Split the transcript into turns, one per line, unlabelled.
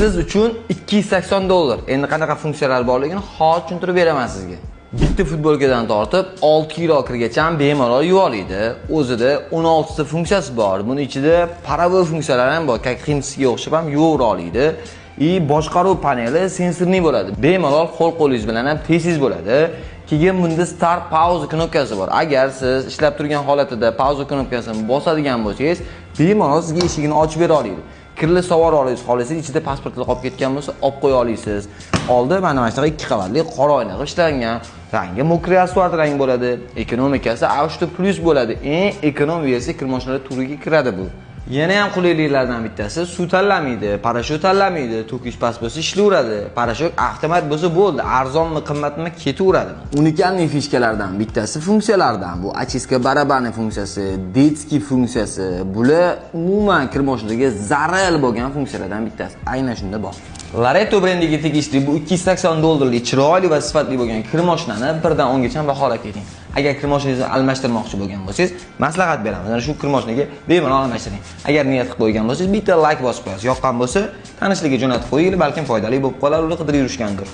Siz uchun $280. Endi qanaqa funksiyalar borligini hozir tushuntirib beraman sizga. Bitta futbolkadan tortib 6 kilo kirgacha bemalol yuva oladi. O'zida 16 ta funksiyasi bor. Buni ichida паровой funksiyalar ham bor. Как Hims ga o'xshab ham yuvavera oladi. И boshqaruv paneli sensorli bo'ladi. Bemalol qo'l qo'lingiz bilan ham tez bo'ladi. Keyin bunda start pauza knopkasi bor. Agar siz ishlab turgan holatida pauza knopkasini bosadigan bo'lsangiz, bemalol sizga eshigini ochib bera oladi. Kirli savor olasiz, xohlasangiz ichida pasportlar qolib ketgan bo'lsa, olib qo'ya olasiz. Oldi mana shunaqa 2 qavatli qora oyna qilib ishlangan. Rangi мокрый asfalt rang bo'ladi. Ekonomikasi A3 plus bo'ladi. Eng ekonom versiya kir mashinalar turiga kiradi bu. Yana ham qulayliklardan bittasi suv tanlamaydi, порошок tanlamaydi, to'kish past bo'lsa ishlayveradi. Порошок avtomat bo'lsa bo'ldi, arzonmi, qimmatmi ketaveradi. Уникальный фишка lardan bittasi funksiyalardan bu очистка барабаны funksiyasi, детский funksiyasi. Bular umuman kir mashinaga zaril bo'lgan funksiyalardan bittasi. Aynan shunda bor. Lareto brendiga tegishli bu $280 chiroyli va sifatli bo'lgan kir mashinani 1 dan 10 gacha baholab keting. Agar kir mashinangizni almashtirmoqchi bo'lgan bo'lsangiz, maslahat beramiz. Mana shu kir mashinaga bemalol almashtiring. Agar niyat qilib qo'ygan bo'lsangiz, bitta like bosib qo'yasiz. Yoqqan bo'lsa, tanishlarga jo'natib qo'yinglar, balkim foydali bo'lib qolar, ular qidirib yurishgandir.